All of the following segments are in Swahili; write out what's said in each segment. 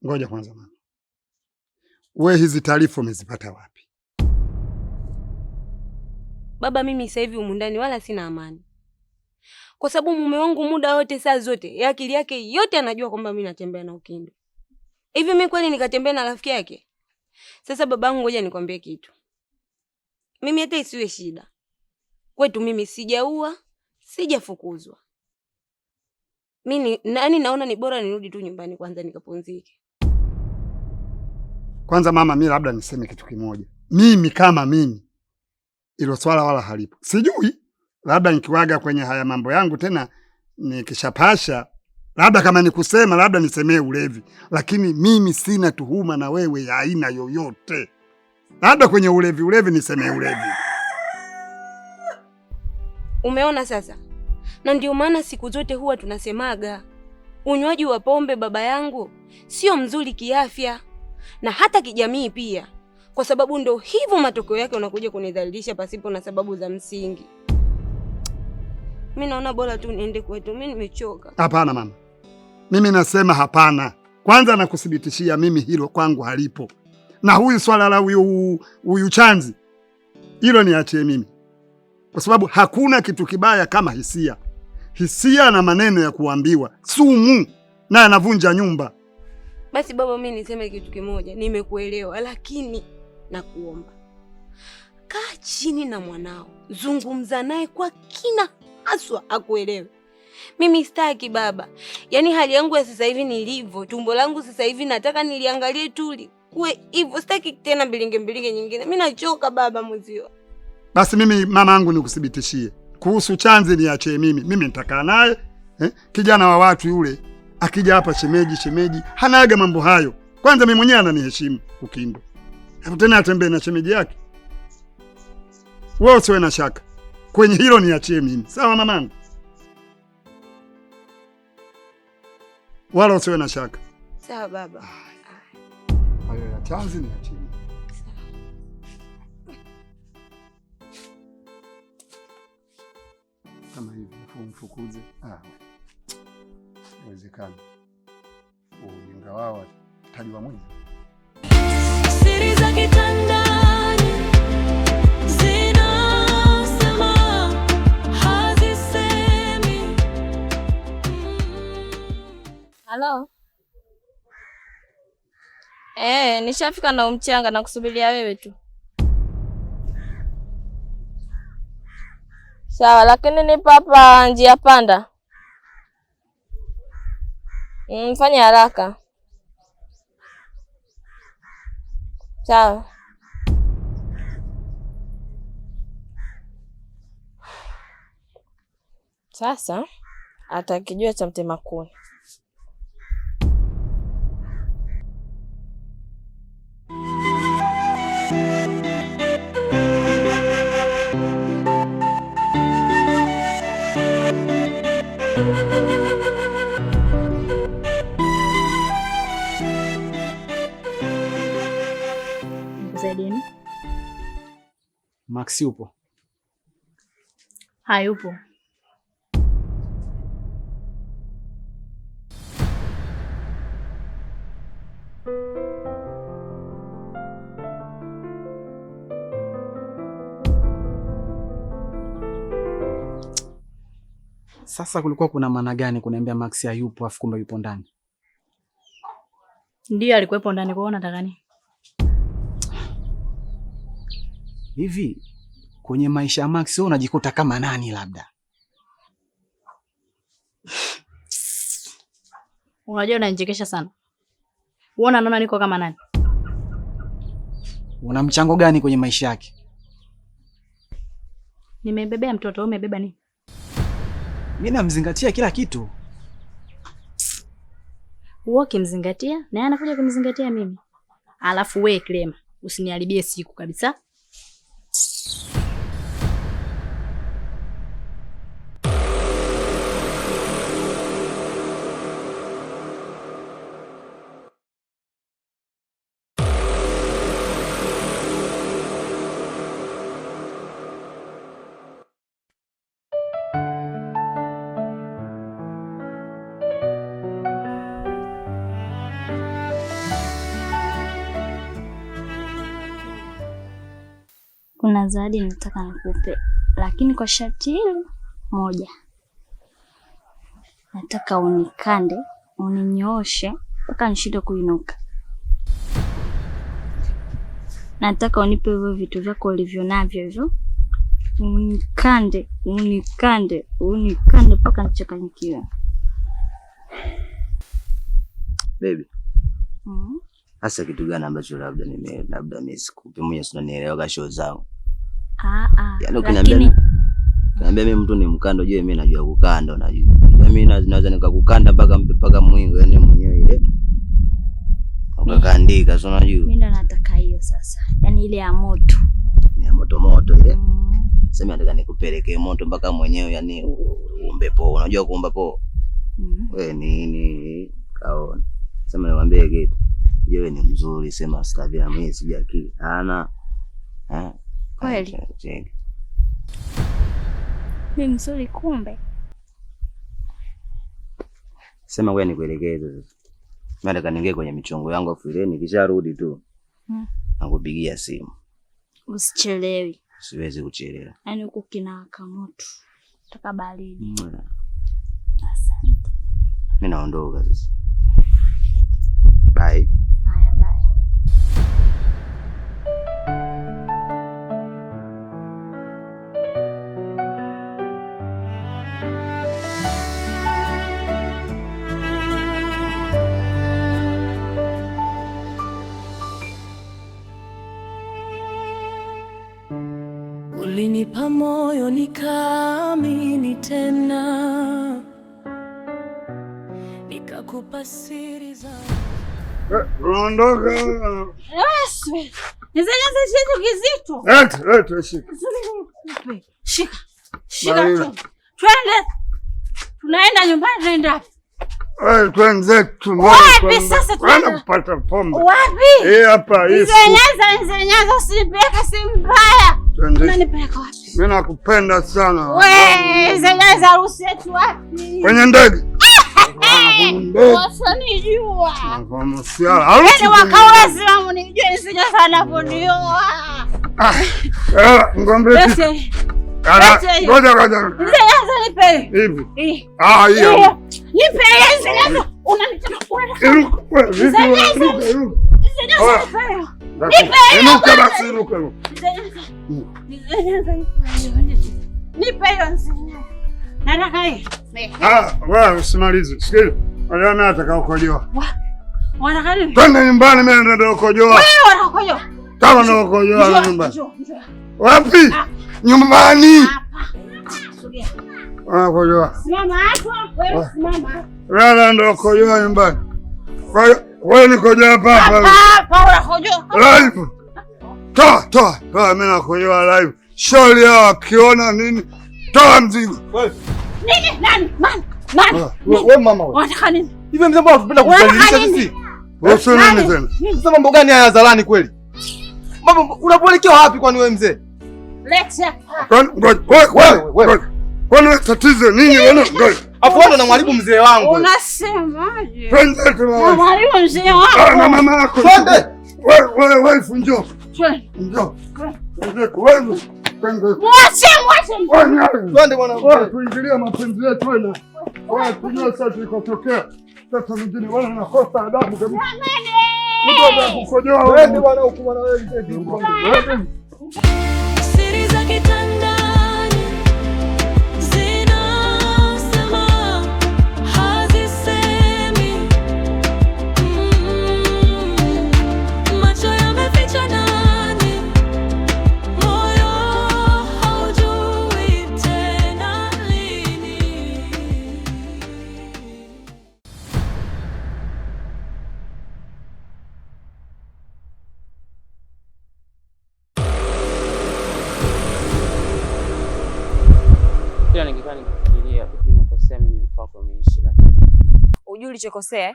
Ngoja kwanza mama, we hizi taarifa umezipata wapi? Baba, mimi sasa hivi humu ndani wala sina amani, kwa sababu mume wangu muda wote, saa zote, ya akili yake yote anajua kwamba mimi natembea na Ukindu. Hivi mimi kweli nikatembea na rafiki yake? Sasa babangu, ngoja nikwambie kitu. Mimi hata isiwe shida kwetu, mimi sijaua, sijafukuzwa. Mimi nani, naona ni bora nirudi tu nyumbani kwanza nikapumzike. Kwanza mama, mi labda niseme kitu kimoja. Mimi kama mimi, ilo swala wala halipo. Sijui, labda nikiwaga kwenye haya mambo yangu tena nikishapasha, labda kama nikusema, labda nisemee ulevi, lakini mimi sina tuhuma na wewe ya aina yoyote. Labda kwenye ulevi, ulevi nisemee ulevi. Umeona sasa? Na ndio maana siku zote huwa tunasemaga unywaji wa pombe, baba yangu, sio mzuri kiafya na hata kijamii pia, kwa sababu ndo hivyo matokeo yake unakuja kunidhalilisha pasipo na sababu za msingi. Mi naona bora tu niende kwetu, mi nimechoka. Hapana mama, mimi nasema hapana. Kwanza nakuthibitishia mimi hilo kwangu halipo, na huyu swala la huyu Chanzi hilo niachie mimi, kwa sababu hakuna kitu kibaya kama hisia. Hisia na maneno ya kuambiwa sumu, na anavunja nyumba. Basi baba, mi niseme kitu kimoja, nimekuelewa, lakini nakuomba kaa chini na mwanao, zungumza naye kwa kina haswa akuelewe. Mimi sitaki baba, yaani hali yangu ya sasa hivi nilivyo, tumbo langu sasa hivi nataka niliangalie tuli kuwe hivyo, sitaki tena mbilinge mbilinge nyingine. Mi nachoka baba mwezio. Basi mimi mama yangu nikuthibitishie kuhusu Chanzi, niachie mimi. Mimi nitakaa naye eh? Kijana wa watu yule akija hapa shemeji shemeji, hanaga mambo hayo. Kwanza mimi mwenyewe ananiheshimu Ukindo, hapo tena atembee na shemeji yake. Wewe usiwe na shaka kwenye hilo, niachie mimi, sawa mamangu? Wala usiwe na shaka. Sawa baba. Hayo ya Chanzi niachie mimi. Kama hivi mfukuze, haiwezekani. Ujinga wao tajwa mwenyewe. Siri za kitandani zinasema hazisemi. Halo. Nishafika na umchanga na kusubiria wewe tu. Sawa, lakini nipo hapa njia panda. Fanya haraka. Sawa. Sasa atakijua cha mtema kuni. Nikusaidie? Max yupo? Hayupo. Sasa kulikuwa kuna maana gani kuniambia Max hayupo afu kumbe yupo ndani? Ndiyo, alikuwepo ndani. Kwa hiyo unataka nini? Hivi kwenye maisha ya Max wewe unajikuta kama nani labda? Unajua unanichekesha sana. Wewe unaona niko kama nani? Una mchango gani kwenye maisha yake? Nimebebea mtoto, wewe umebeba nini? Mimi namzingatia kila kitu. Wewe ukimzingatia na yeye anakuja kunizingatia mimi. Alafu wewe Clema, usiniharibie siku kabisa. Kuna zawadi nataka nikupe, lakini kwa sharti hili moja. Nataka unikande, uninyooshe mpaka nishindwe kuinuka. Nataka unipe hivyo vitu vyako ulivyo navyo hivyo. Unikande, unikande, unikande mpaka nichanganyikiwe. Baby. Hasa kitu gani ambacho labda nime labda mimi sikupi mwenyewe, si unanielewa show zangu. Yaani ukiniambia Lakini ukiniambia mimi mtu ni mkando, je, mimi najua kukanda unajua. Unajua mimi naweza nikakukanda mpaka mwingo, yani mwenyewe ile. Ukakandika, si unajua. Mimi ndo nataka hiyo sasa. Yaani ile ya moto. Ni ya moto moto ile. Sema nataka nikupelekee moto mpaka mwenyewe, yani uombe po. Unajua kuomba po? Wewe nini? Kaona. Sema nikwambie kitu. Wewe ni mzuri, sema sitabia mimi sijakili. Hana. Eh? Kweli? Cheki. Mimi mzuri kumbe. Sema wewe nikuelekeze sasa. Mimi nataka niingie kwenye michongo yangu afu ile nikisharudi tu. Nakupigia simu. Usichelewi. Siwezi kuchelewa. Yaani huku kinawaka moto. Nataka baridi. Asante. Mimi naondoka sasa. Bye. Haya, bye. Ulinipa moyo nikaamini tena, nikakupa siri zangu. Unaondoka. Yesu. Nizenye kitu kizito. Lete, lete shika. Shika. Shika tu. Twende. Tunaenda nyumbani, tunaenda wapi? Eh, twenzetu. Wapi sasa tunaenda? Tunaenda kupata pombe. Wapi? Eh, hapa hii. Nzenyaza, nzenyaza, usinipeleke sehemu mbaya. Twende. Unanipeleka wapi? Mimi nakupenda sana. We, nzenyaza harusi yetu wapi? Kwenye ndege. Wasanijua. Kwa msiala. Harusi. Yaani wakao lazima mnijue nzenyaza anaponioa. Eh, ngombe. Lete. Lete. Ngoja ngoja. Nzenyaza nipe. Hivi. Eh. Ah, hiyo. Eh, Nipe hiyo nzenyaza. Unanitaka unataka. Iruka. Wewe, vipi Nzenyaza. wewe? Iruka, iruka. Nzenyaza Oya. nipe hiyo. Nipe hiyo. Inuka basi, iruka. Iruka. Nzenyaza. Nipe hiyo nzenyaza. Nataka hii. Ah, wewe usimalize. Sikia. Wale mimi nataka kukojoa. Wanataka nini? Twende nyumbani, mimi naenda kukojoa. Wewe wanakojoa. Kama na kukojoa Njoo, nyumbani. njoo, njoo. Wapi? Nyumbani. Sogea. Wanakojoa. Simama hapo, wewe simama. Wewe naenda kukojoa nyumbani. Kwa hiyo wewe nikojoa hapa hapa. Hapa hapa unakojoa. Live. Toa, toa. Toa, mimi nakojoa live. Shauri hao akiona nini? Toa mzigo. Nini? Nani? Nani? Nani? Wewe mama wewe. Wanataka nini? Hivi mzee mbona unatupenda Wanataka kudhalilisha nini? sisi? Kuhusu nini tena? Sasa mambo gani haya hadharani kweli? Mambo unapoelekea wapi kwani wewe mzee? Lete hapa. Kwani ngoja, wewe wewe. Kwani tatizo nini wewe? Ngoja. Afu wewe ndo unamharibu mzee wangu. Unasemaje? Twende tu mama. Unamharibu mzee Ah, wako. na mama yako. Twende. Wewe wewe wewe njoo. Twende. Njoo. Twende wewe. Twende. Mwache, mwache. Wewe Twende bwana. Wewe tuingilia mapenzi yetu wewe. Wewe tujue sasa tulikotokea. Sasa mwingine wewe unakosa adabu kabisa. Mtu anakukojoa wewe. Twende bwana huku bwana wewe mzee. vipi bwana? Wewe. Siri za kitandani zinasema, hazisemi. Macho yameficha ndani, moyo haujui tena lini. Kila nikikaa nikifikiria vipi nimekosea mimi kwako umeishi, lakini Ujui ulichokosea eh?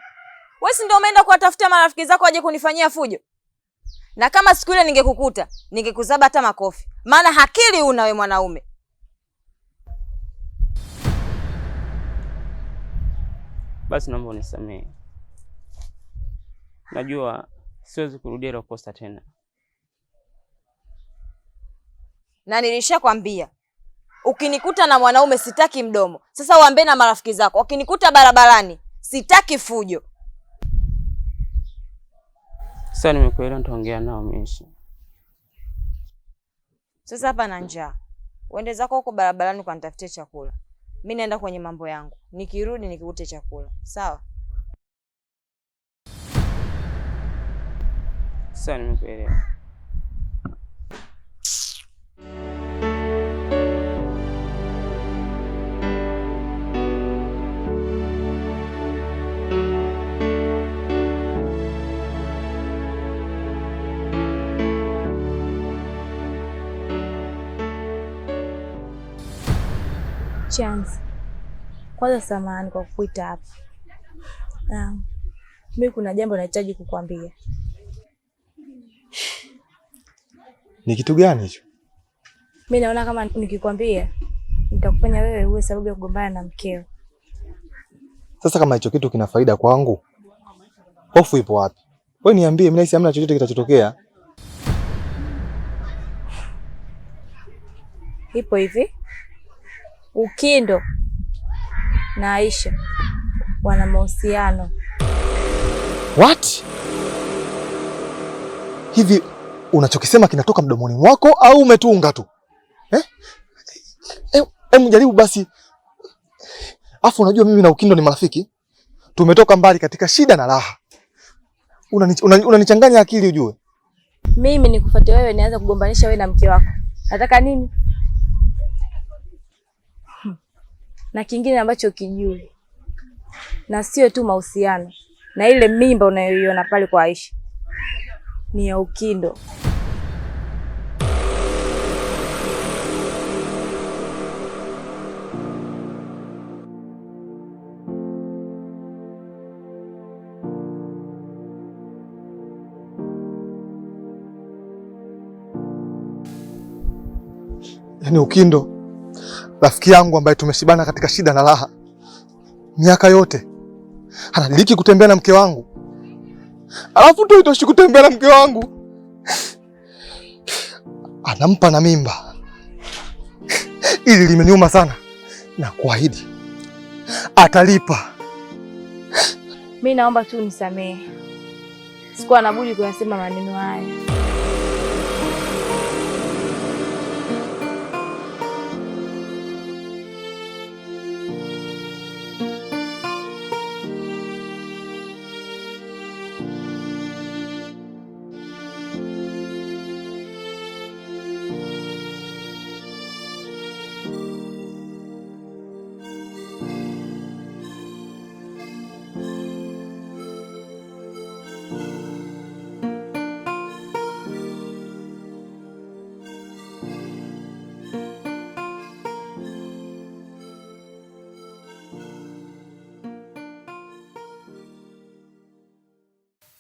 Wewe si ndio umeenda kuwatafutia marafiki zako waje kunifanyia fujo? Na kama siku ile ningekukuta, ningekuzaba hata makofi. Maana hakili una we mwanaume. basi naomba unisamehe. Najua siwezi kurudia hilo kosa tena. Na nilishakwambia ukinikuta na mwanaume sitaki mdomo. Sasa uambie na marafiki zako, wakinikuta barabarani sitaki fujo. Sasa nimekuelewa, nitaongea nao Mishi. Sasa hapa na njaa. Uende zako huko barabarani ukanitafutie chakula. Mimi naenda kwenye mambo yangu. Nikirudi nikikute chakula. Sawa? Sasa nimekuelewa. Chance, kwanza samahani kwa kukuita hapa. Mimi kuna jambo nahitaji kukwambia. Ni kitu gani hicho? Mimi naona kama nikikwambia nitakufanya wewe uwe sababu ya kugombana na mkeo. Sasa kama hicho kitu kina faida kwangu, hofu ipo wapi? Wewe niambie, mimi nahisi hamna chochote kitachotokea. Ipo hivi. Ukindo na Aisha wana mahusiano. What? Hivi unachokisema kinatoka mdomoni mwako au umetunga tu? Eh? Jaribu basi. Afu unajua mimi na Ukindo ni marafiki. Tumetoka mbali katika shida na raha. Unanichanganya akili ujue. Mimi nikufuate wewe nianze kugombanisha wewe na mke wako. Nataka nini? Na kingine ambacho kijui, na sio tu mahusiano, na ile mimba unayoiona pale kwa Aisha ni ya Ukindo. Yaani Ukindo rafiki yangu ambaye tumeshibana katika shida na raha miaka yote anadiriki kutembea na mke wangu, alafu tu itoshi kutembea na mke wangu, anampa na mimba. Ili limeniuma sana, na kuahidi atalipa. Mimi naomba tu nisamehe, sikuwa na budi kuyasema maneno haya.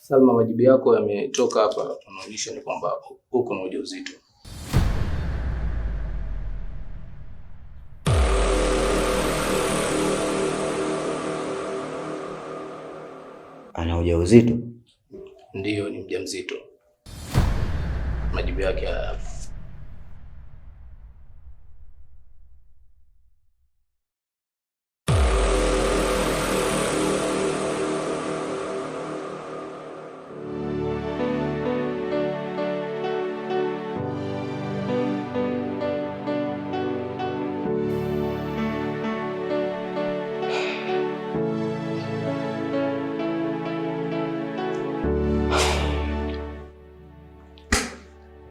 Salma, majibu yako yametoka hapa, unaonyesha ni kwamba uko na ujauzito. Ana ujauzito? Ndiyo, ni mjamzito. Majibu yake haya hapa.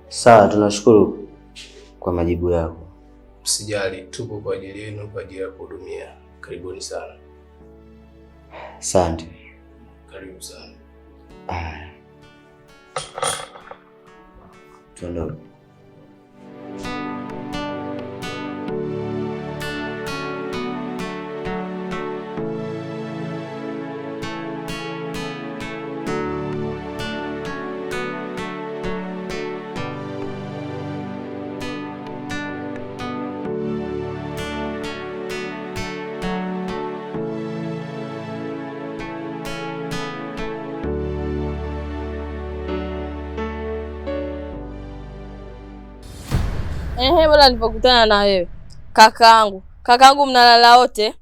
Sawa, tunashukuru kwa majibu yako. Msijali, tupo kwa ajili yenu, kwa ajili ya kuhudumia. Karibuni sana. Asante. Karibu sana. Aya, tuondoke. Ehe, bora nilipokutana na wewe. Kakaangu. Kakaangu mnalala wote.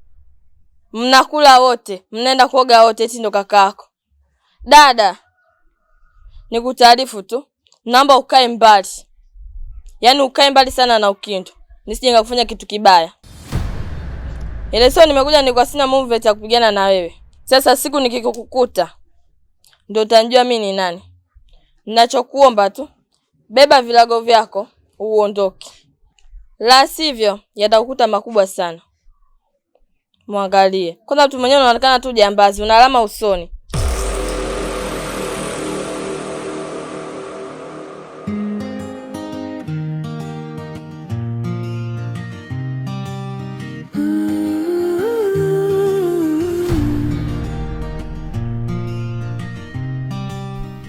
Mnakula wote, mnaenda kuoga wote, eti ndo kakaako. Dada, nikutaarifu tu, naomba ukae mbali. Yaani ukae mbali sana na Ukindo. Nisije nikakufanya kitu kibaya. Ile sio nimekuja nilikuwa sina movement ya kupigana na wewe. Sasa siku nikikukuta ndio utanijua mimi ni nani. Ninachokuomba tu, beba vilago vyako uondoke. La sivyo yatakukuta makubwa sana. Mwangalie. Kwanza mtu mwenyewe unaonekana tu jambazi, una alama usoni.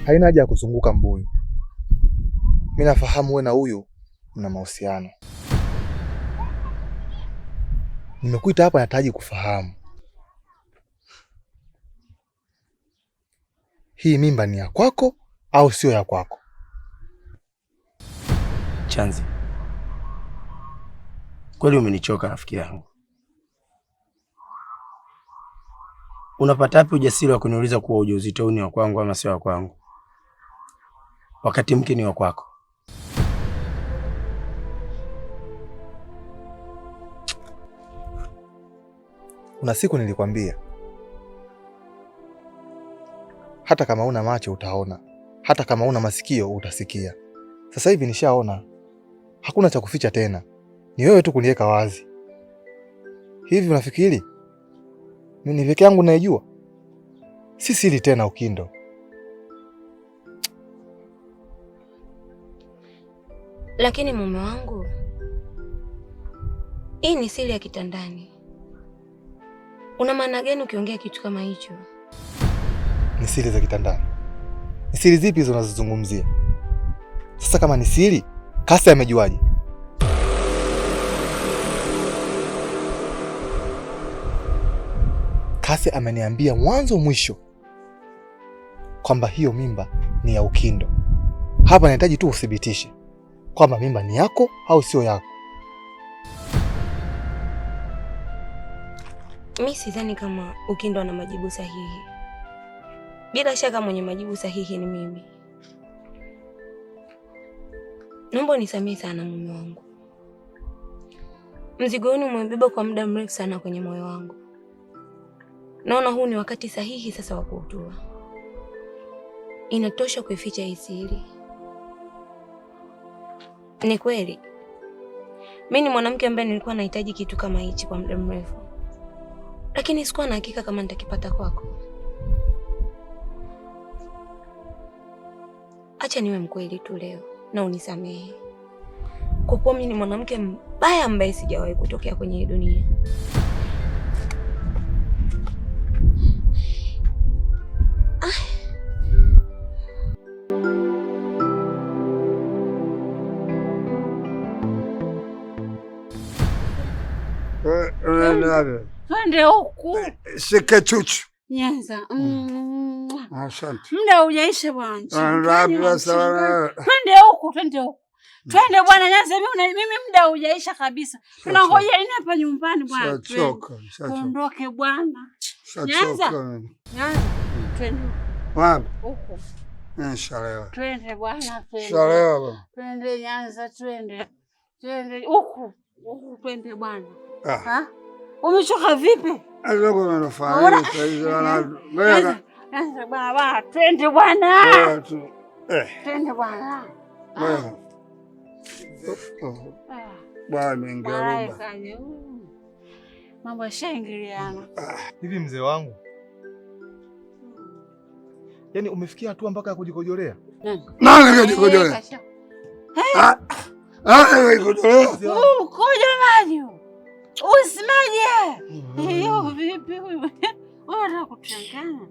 Haina haja ya kuzunguka mbuyu. Mimi nafahamu wewe na huyu mna mahusiano. Nimekuita hapa nahitaji kufahamu. Hii mimba ni ya kwako au sio ya kwako? Chanzi, kweli umenichoka rafiki yangu. Unapata wapi ujasiri wa kuniuliza kuwa ujauzito huu ni wa kwangu ama sio wa kwangu, wakati mke ni wa kwako? Kuna siku nilikwambia hata kama una macho utaona, hata kama una masikio utasikia. Sasa hivi nishaona, hakuna cha kuficha tena, ni wewe tu kuniweka wazi. Hivi unafikiri mimi ni peke yangu naijua? Si siri tena, Ukindo. Lakini mume wangu, hii ni siri ya kitandani. Una maana gani ukiongea kitu kama hicho? Ni siri za kitandani? Ni siri zipi hizo unazozungumzia? Sasa kama ni siri, Kasi amejuaje? Kasi ameniambia mwanzo mwisho kwamba hiyo mimba ni ya Ukindo. Hapa nahitaji tu uthibitishe kwamba mimba ni yako au sio yako. Mi sidhani kama Ukindo ana majibu sahihi. Bila shaka mwenye majibu sahihi ni mimi. Naomba unisamehe sana mume wangu. Mzigo wenu umebeba kwa muda mrefu sana kwenye moyo wangu. Naona huu ni wakati sahihi sasa wa kuutua. Inatosha kuificha hii siri. Ni kweli mimi ni mwanamke ambaye nilikuwa nahitaji kitu kama hichi kwa muda mrefu, lakini sikuwa na hakika kama nitakipata kwako. Acha niwe mkweli tu leo na unisamehe kwa kuwa mimi ni mwanamke mbaya ambaye sijawahi kutokea kwenye hii dunia. Twende huku. Shika chuchu. Nyanza. Asante. Muda hujaisha bwana. Twende huku, twende huku. Twende bwana Nyanza, mimi muda hujaisha kabisa. Tunangoja nini hapa nyumbani bwana? Shachoka, shachoka. Ondoke bwana. Nyanza. Nyanza. Twende. Wapi? Huku. Nishalewa. Twende bwana, twende. Shalewa bwana. Twende Nyanza, twende. Twende huku. Huku twende bwana. Ha? Umechoka vipi? Bwana, twende bwana. Twende bwana. Bwana nimeingia rumba. Mambo yashaingiliana. Hivi mzee wangu, yaani umefikia hatua mpaka ya kujikojolea? Nani kajikojolea? Ah, kujikojolea. Mkojo maji. Usimaje. Hiyo vipi wewe? Unataka kuchanganya?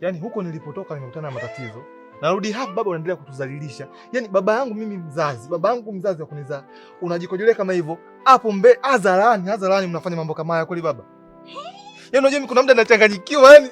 Yaani huko nilipotoka nimekutana na matatizo. Narudi hapa baba unaendelea kutuzalilisha. Yaani baba yangu mimi mzazi, baba yangu mzazi wa kunizaa. Unajikojolea kama hivyo. Hapo mbele hadharani, hadharani mnafanya mambo kama haya kweli baba? Yaani unajua mimi kuna muda nachanganyikiwa yani.